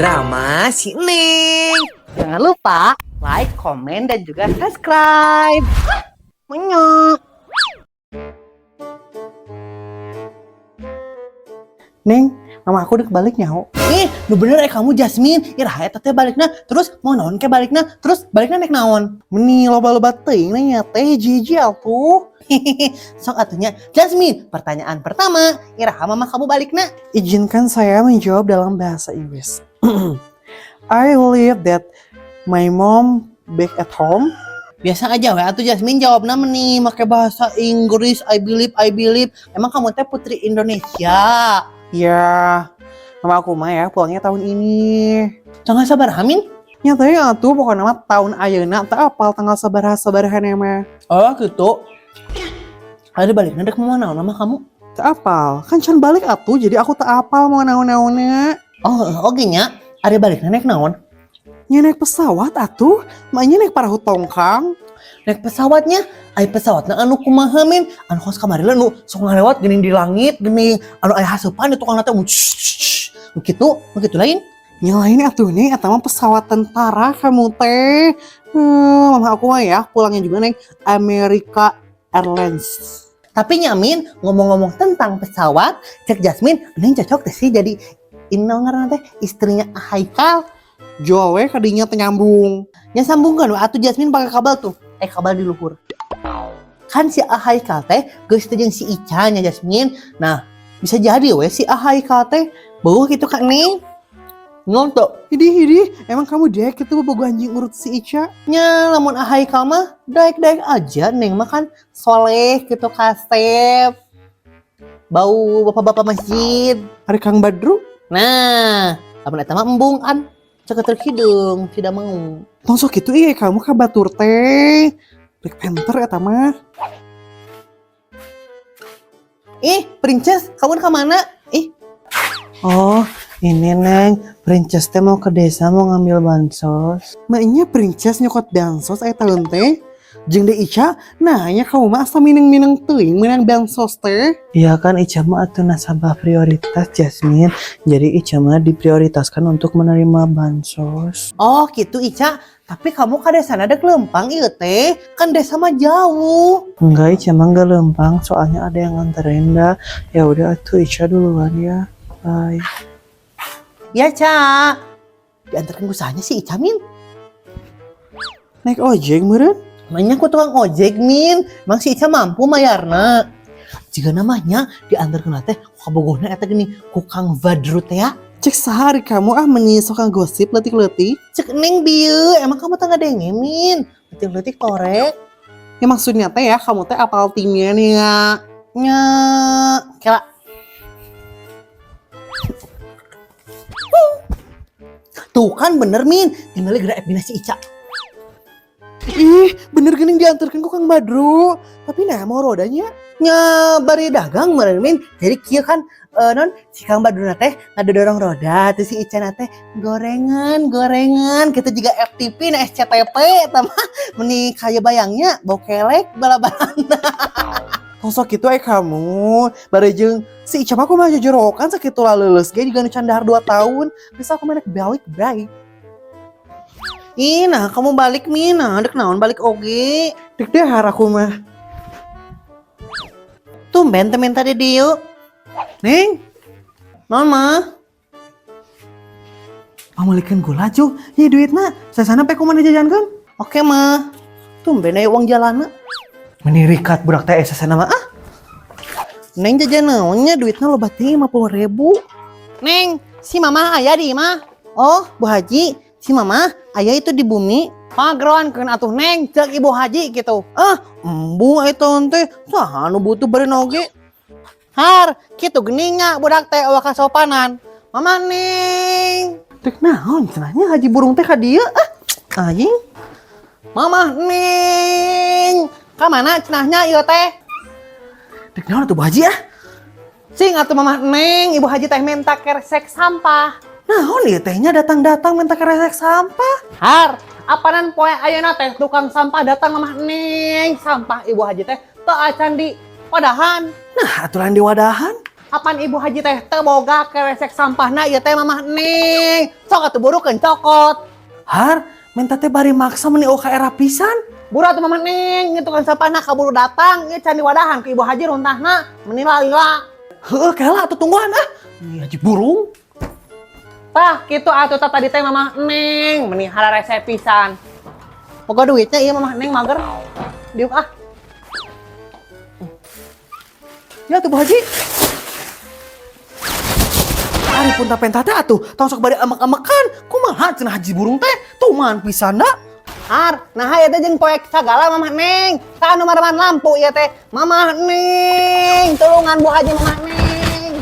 Drama si Neng. Jangan lupa like, komen, dan juga subscribe. Menyok. Neng, mama aku udah kebalik nyaho. Ih, nu bener kamu Jasmine. Iraha eta teh balikna, terus mau naon ke balikna, terus balikna naik naon. Meni loba-loba teuing nanya teh hiji-hiji atuh. Sok atuh nya. Jasmine, pertanyaan pertama, iraha mama kamu balikna? Izinkan saya menjawab dalam bahasa Inggris. I believe that my mom back at home. Biasa aja we atuh Jasmine jawabna meni make bahasa Inggris. I believe, I believe. Emang kamu teh putri Indonesia? Ya, mama aku mah ya pulangnya tahun ini. Tanggal sabaraha, Min? Nyatanya atuh pokoknya mah tahun ayeuna teu apal tanggal sabaraha sabaraha mah. Oh, gitu. Ada balikna dek mau naon mama kamu? Teu apal, kan can balik atuh, jadi aku teu apal mau naon-naonnya. Oh, oke nya. Ada balikna naik naon? Nya naik pesawat atuh, maknya naik parahu tongkang. Naik pesawatnya, ai pesawatna anu kumaha, Min? Anu kos kamari lah nu sok ngalewat geuning di langit geuning anu aya haseupan di tukang teh kitu, kitu lain. Nya lain atuh nih, eta mah pesawat tentara kamu teh. Mama aku mah ya pulangnya juga naik Amerika Airlines. Tapi nya, Min, ngomong-ngomong tentang pesawat, cek Jasmine, Neng cocok teh sih jadi ini ngaranna teh istrinya Haikal. Jual we kadinya teu nyambung. Nya sambungkan we atuh Jasmine pakai kabel tuh. Eh, kabel di luhur. Kan si Haikal teh geus teh jeung si Ica nya, Jasmine. Nah, bisa jadi we si Haikal teh beuh gitu ka Neng. Ngontok. Idih idih, emang kamu dek itu bogo anjing urut si Ica? Nya lamun Haikal mah daek-daek aja, Neng mah kan soleh gitu, kasep. Bau bapak-bapak masjid. Ari Kang Badru? Nah, lamun eta mah embung an ceketer hidung, tidak mau. Tong sok kitu iya kamu ka batur teh. Black Panther eta mah. Ih, Princess, kamu ke mana? Ih. Oh, ini Neng, Princess teh mau ke desa mau ngambil bansos. Maknya Princess nyokot bansos aya tahun teh. Jeung de Ica, nah nya kamu mah asa mineng-mineng teuing meunang bansos teh. Iya kan Ica mah atuh nasabah prioritas, Jasmine. Jadi Ica mah diprioritaskan untuk menerima bansos. Oh gitu, Ica. Tapi kamu ke desa ada lempang iya teh. Kan desa mah jauh. Enggak, Ica mah enggak lempang. Soalnya ada yang nganterin dah. Ya udah atuh Ica duluan ya. Bye. Ya, Ca. Diantarkan usahanya si Ica, Min. Naik ojek meureun? Namanya aku tukang ojek, Min. Emang si Ica mampu mayarna? Jika namanya diantarkeun teh kabogohna eta gini ku Kang Badru teh ya. Cek sehari kamu ah meni sok gosip leutik-leutik. Cek Neng bieu, emang kamu teh ngadenge, Min? Leutik-leutik torek. Ya maksudnya teh ya kamu teh apal timnya nih ya. Nya, kela. Tuh kan bener, Min, tinggal gerak FB si Ica. Ih, bener gini diantarkan ku Kang Badru. Tapi nah mau rodanya. Nya bari dagang meureun, Min. Jadi kieu kan non si Kang Badru teh ngadodorong roda, terus si Ica teh gorengan, gorengan. Kita juga FTP na SCTP eta mah meni kaya bayangnya bau kelek bala-balana. Tong sok kitu eh kamu. Bari jeung si Ica mah aku mah jojorokan sakitu leuleus ge jiga nu can dahar 2 tahun. Bisa aku mah balik balik. Ih, nah kamu balik, Min, nah dek naon balik oge. Dek dahar aku mah. Tumben temen tadi dieu. Neng, Naon mah? Pamelikeun gula cu. Ye duitna, sasana pe kumaha jajankeun? Oke mah. Tumben aya uang jalana. Meni rikat budak teh sasana mah ah. Neng jajan naonnya, duitnya loba teh 50.000. Neng, si mama aya di imah. Oh, Bu Haji, si mama aya itu di bumi. Pageroan keun atuh Neng, cek Ibu Haji gitu. Ah, embung eta teh, saha nu butuh bari oge. Har, kitu geuning nya budak teh eueuh kasopanan. Mama Neng. Dek naon cenahnya Haji burung teh ka dieu ah. Anjing. Mama Neng. Ka mana cenahnya ieu teh? Dek naon atuh Bu Haji ah? Sing atuh Mama Neng, Ibu Haji teh minta keresek sampah. Naon ieu tehnya datang-datang minta keresek sampah? Har, apanan poe ayeuna teh tukang sampah datang Mama Neng, sampah Ibu Haji teh teu acan di wadahan. Nah, aturan di wadahan. Apan Ibu Haji teh teu boga keresek sampahna ieu teh, Mamah Neng. Sok atuh burukeun cokot. Har, minta teh bari maksa meni OKR pisan. Buru atuh, Mamah Neng, itu kan sampahna kaburu datang, ieu can diwadahan ke Ibu Haji runtahna, meni lila. Heeh, kela atuh tungguan ah. Ini haji burung. Tah, kitu atuh tah tadi teh, Mamah Neng, meni hararese pisan. Boga duitnya ieu, Mamah Neng mager. Diuk ah. Ya tuh, Bu Haji. Ari pun tak pentah teh atuh, tong sok bari amek-amekan. Kumaha cenah haji burung teh? Tuman pisan da. Har, nah ieu teh jeung poek sagala, Mamah Neng. Tah anu maraban lampu ieu teh. Mamah Neng, tulungan Bu Haji, Mamah Neng.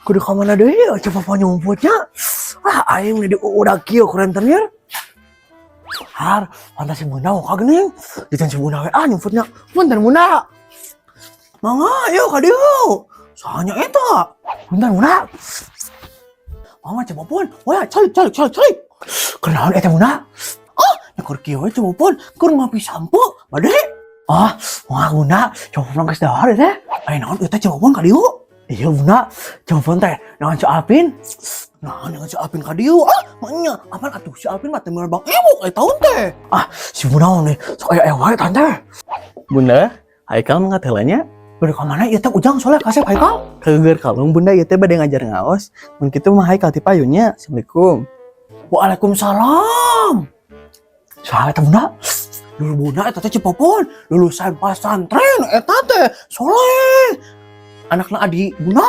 Kudu ka mana deui coba po nyumputnya? Ah, aing di udah kieu ku rentenir. Har, pantas si Bunda ka geuning. Ditan si Bunda we ah nyumputnya. Punten, Bunda. Mangga, yuk ka dieu. Soalnya eta. Punten, Bunda. Mangga coba pun. Wah, calik calik calik calik. Kenaon eta, Bunda? Ah, nyekur kieu we coba pun. Keur ngopi sampo, bade. Ah, wah Bunda, coba pun geus dahar teh. Aya naon eta coba pun ka dieu? Iya Bunda, coba pun teh, naon si Alvin? Nah, dengan si Alvin ka dieu. Ah, maknya, apaan atuh si Alvin mah teh Bang Ewok aya tahun teh. Ah, si Bunda nih, sok aya aya wae tante. Bunda, Haikal mengatelanya. Bade ka mana ieu teh, Ujang soleh kasep Haikal? Kageger kalung, Bunda, ieu teh bade ngajar ngaos. Mun kitu mah Haikal ti payunnya. Assalamualaikum. Waalaikumsalam. Saha eta, Bunda? Dulu Bunda eta teh Cepopon, lulusan pesantren eta teh, soleh. Anakna adi Bunda.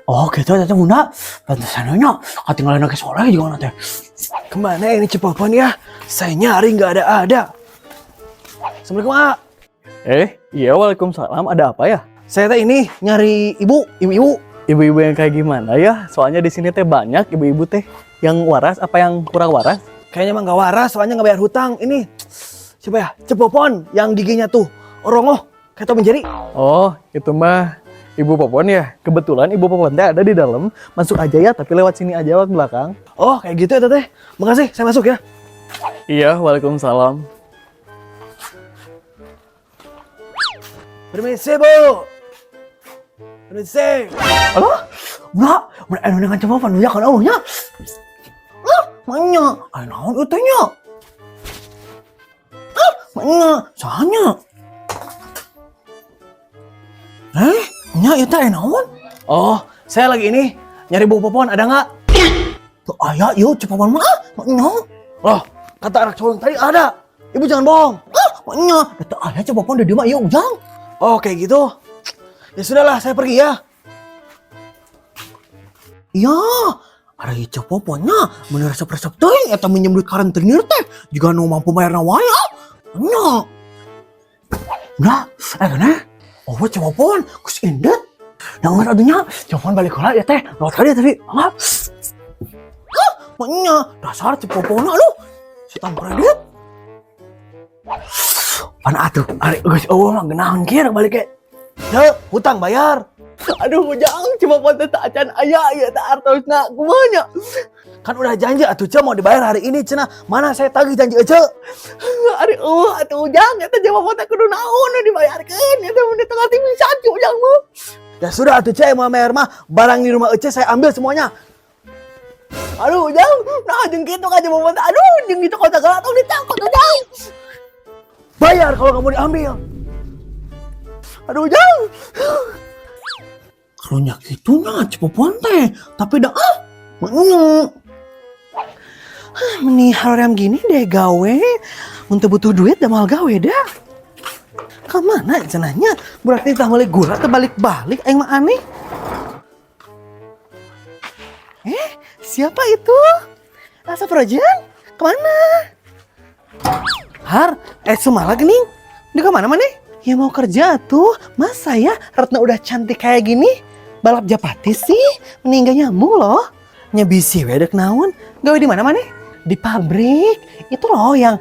Oh gitu eta teh, Bunda. Pantesan nya katinggalan ge soleh juga teh. Kemana ini Cepopon ya? Saya nyari nggak ada-ada. Assalamualaikum, A. Eh, iya, waalaikumsalam. Ada apa ya? Saya teh ini nyari ibu, ibu-ibu. Ibu-ibu yang kayak gimana ya? Soalnya di sini teh banyak ibu-ibu teh yang waras apa yang kurang waras? Kayaknya mah nggak waras, soalnya nggak bayar hutang. Ini siapa ya? Cepopon yang giginya tuh rongoh kayak Tom and Jerry. Oh, itu mah Ibu Popon ya. Kebetulan Ibu Popon teh ada di dalam. Masuk aja ya, tapi lewat sini aja, lewat belakang. Oh, kayak gitu ya, Teteh. Makasih, saya masuk ya. Iya, waalaikumsalam. Permisi, Bu. Permisi. Halo? Bunda, bunda anu dengan Cepopon ya kan nya. Ah, manya, aya naon ieu teh nya? Ah, manya, saha? Eh, nya ieu teh aya naon? Oh, saya lagi ini nyari Bu Popon, ada nggak? Tuh aya ieu Cepopon mah, ah, manya. Loh, kata anak cowok yang tadi ada. Ibu jangan bohong. Ah, manya, teu aya Cepopon di dieu mah ieu, Ujang. Oh, kayak gitu. Ya sudahlah, saya pergi ya. Iya, ada ieu Poponnya, bener resep-resep teuing eta minjem duit ka rentenir teh, jiga nu mampu bayarna wae ah. Nya. Nah, eh kenapa? Oh, Cepopon, geus indet. Nah, geus atuh nya, Cepopon balik heula ya teh. Lewat kali tadi. Mangga. Ah, nya, dasar Cepopon aduh. Setan kredit. Pan atuh, ari geus eueuh mah geunaheun kieu balik ke. Ya, hutang bayar. Aduh, Ujang, Cepopon teh teu acan aya ieu teh artosna. Kumaha nya? Kan udah janji atuh Ceu mau dibayar hari ini cenah. Mana saya tagih janji Ece? Ari eueuh atuh, Ujang, eta Cepopon teh kudu naon nu dibayarkeun eta mun teu ngarti pisan cu Ujang mah. Ya sudah atuh Ceu, mau bayar mah barang di rumah Ece saya ambil semuanya. Aduh, Ujang, nah jeung kitu ka Cepopon teh. Aduh, jeung kitu kota segala tong dicangkot, Ujang. Bayar kalau kamu diambil. Aduh, Ujang. Karunya kitu nya Cepopon teh, tapi dah ah, manya. Ah, meni haroream gini deh gawe. Mun teu butuh duit da moal gawe dah. Ka mana cenahnya? Berarti tah meuli gula teh balik-balik aing mah aneh. Eh, siapa itu? Asa Frozen? Kemana? Har, eh sumala gening. Di kemana mana? Ya mau kerja tuh. Masa ya Retna udah cantik kayak gini? Balap japati sih, mending gak nyambung loh. Nya bisi we dek naon? Gawe di mana mana? Di pabrik. Itu loh yang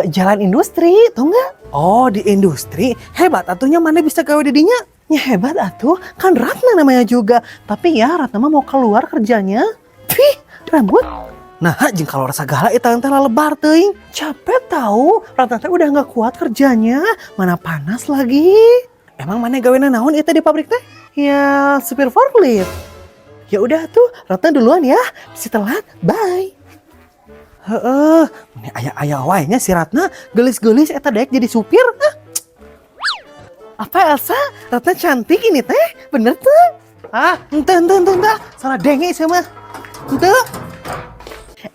jalan industri, tau nggak? Oh, di industri. Hebat atuh nya mana bisa gawe di dinya? Ya hebat atuh, kan Ratna namanya juga. Tapi ya Ratna mah mau keluar kerjanya. Pih, rambut. Nah, jeung kalau rasa galak eta teh lebar teuing. Capek tahu, Ratna teh udah nggak kuat kerjanya, mana panas lagi. Emang mana gawena naon eta di pabrik teh? Ya, supir forklift. Ya udah tuh, Ratna duluan ya. Bisa telat. Bye. Heeh, ini aya-aya wae nya si Ratna gelis-gelis eta daek jadi supir. Ah. Apa Elsa? Ratna cantik ini teh? Bener tuh? Ah, ente ente ente ente. Salah denge sama. Ente.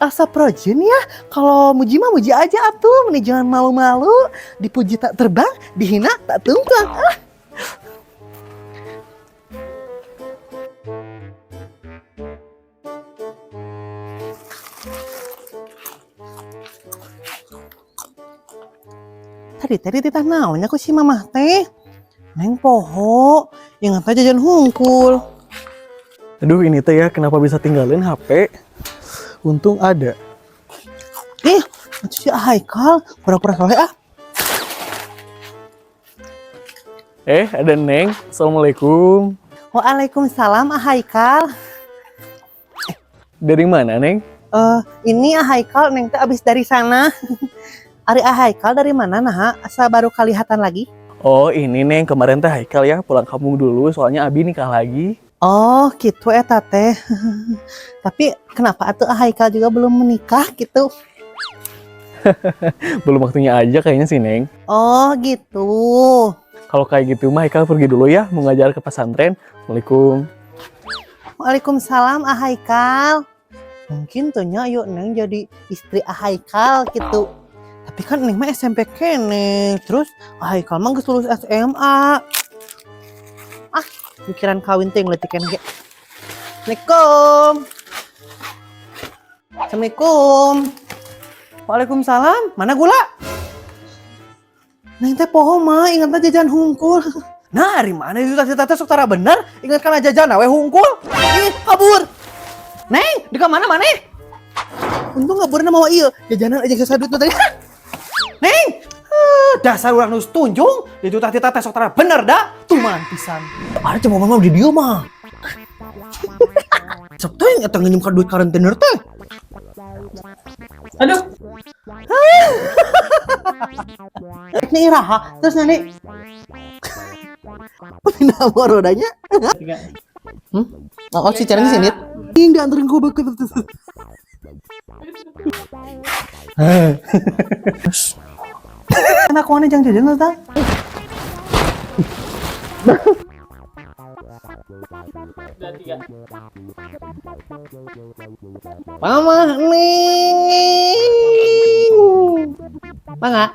Elsa Projen ya, kalau muji mah muji aja atuh, meni jangan malu-malu. Dipuji tak terbang, dihina tak tumbang. Ah. Tadi tadi titah naonnya ku si mamah teh. Neng poho, yang teh jajan hungkul. Aduh, ini teh ya kenapa bisa tinggalin HP? Untung ada. Ih, itu si Haikal, pura-pura soleh ah. Ada Neng. Assalamualaikum. Waalaikumsalam ah Haikal. Dari mana, Neng? Ini ah Haikal, Neng teh abis dari sana. Ari ah Haikal dari mana nah? Asa baru kelihatan lagi. Oh, ini Neng, kemarin teh Haikal ya pulang kampung dulu soalnya Abi nikah lagi. Oh, gitu eta teh. Tapi kenapa atuh ah Haikal juga belum menikah gitu? Belum waktunya aja kayaknya sih, Neng. Oh, gitu. Kalau kayak gitu mah Haikal pergi dulu ya, mau ngajar ke pesantren. Assalamualaikum. Waalaikumsalam ah Haikal. Mungkin tuh nya yuk Neng jadi istri ah Haikal gitu. Tapi kan Neng mah SMP kene, terus ah Haikal mah geus lulus SMA. Ah, pikiran kawin teh leutik keneh ge. Assalamualaikum. Assalamualaikum. Waalaikumsalam. Mana gula? Neng teh poho mah, ingat jajan hungkul. Nah, dari mana itu teh teh sok tara bener? Ingat kana jajan we hungkul. Ih, kabur. Neng, di mana mana? Untung ngaburna mawa ieu, jajanan aja sesa duit tadi. Neng, dasar urang nu tunjung, itu teh teh sok tara bener dah. Tuman pisan. Ada cuma mama di dieu mah. Sok teh eta nginjem ka duit karantina teh. Aduh. Ini iraha, terus nanti pindah rodanya. Tiga. Hmm? Oh, si caranya sini. Ing dianterin ke beke. Anak mana jangan jajan tah? Dua, tiga. Mama nih. Mangga.